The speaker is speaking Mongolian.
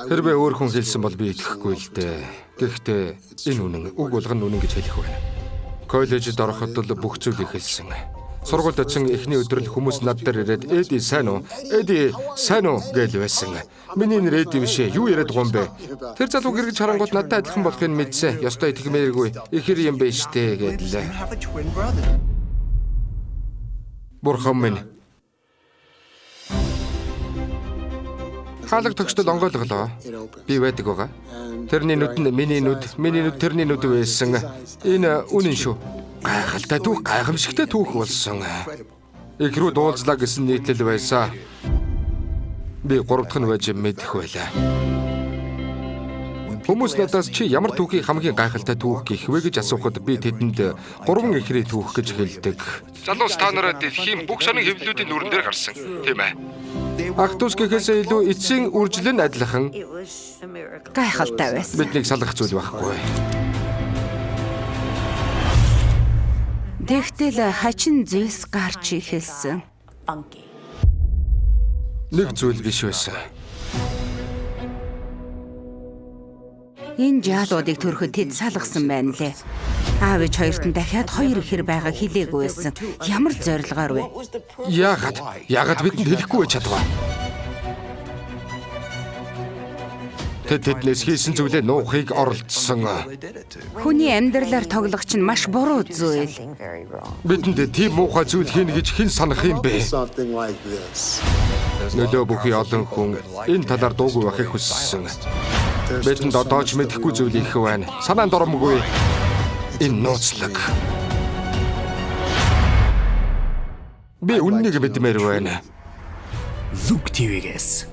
Хэрвээ өөр хүн хэлсэн бол би итгэхгүй л дээ. Гэхдээ энэ үнэн, үг болгоно үнэн гэж хэлэх байна. Коллежид ороход л бүх зүйл эхэлсэн. Сургуульд очин эхний өдөр л хүмүүс над дээр ирээд "Эди, сайн уу? Эди, сайн уу?" гэж байсан. Миний нэр Эди биш ээ. Юу яриад байгаа юм бэ? Тэр залуу гэргэж харангуут надтай адилхан болохыг мэдсэн. Ёстой итгэмээргүй. Ихэр юм бэ штэ гэдлээ. Бурхан минь. Хаалга тогтол онгойлголоо. Би байдаг байгаа. Тэрний нүд нь миний нүд, миний нүд тэрний нүд байсан. Энэ үнэн шүү. Гайхалтай түүх, гайхамшигтай түүх болсон. Их рүү дуулзлаа гэсэн нийтлэл байсан. Би гурав дахь нь байж мэдэх байлаа. Хүмүүс надаас чи ямар түүхийг хамгийн гайхалтай түүх гэх вэ гэж асуухад би тэдэнд гурван эхрийн түүх гэж хэлдэг. Залуус, та нараа дэлхийн бүх сонин хэвлэлүүдийн нүрэн дээр гарсан, тийм ээ. Ах дүүс гэхээсээ илүү эцсийн үржил нь адилхан. Гайхалтай байсан. Биднийг салгах зүйл байхгүй. Тэгтэл хачин зүйлс гарч эхэлсэн. Нэг зүйл биш байсан. Энэ жаалуудыг төрөхөд тэд салгасан байна лээ. Аав ээж хоёрт нь дахиад хоёр ихэр байгааг хэлээгүй байсан. Ямар зорилгоор вэ? Яагаад? Яагаад бидэнд хэлэхгүй байж чадваа? Тэд тэднээс хийсэн зүйлээ нуухыг оролдсон. Хүний амьдралаар тоглох чинь маш буруу зүйл. Бидэнд тийм муухай зүйл хийнэ гэж хэн санах юм бэ? Нөлөө бүхий олон хүн энэ талаар дуугүй байхыг хүссэн. Бидэнд одоо ч мэдэхгүй зүйл их байна. Санаанд оромгүй. Энэ нууцлаг. Би үннийг мэдмээр байна. Look TV-гээс.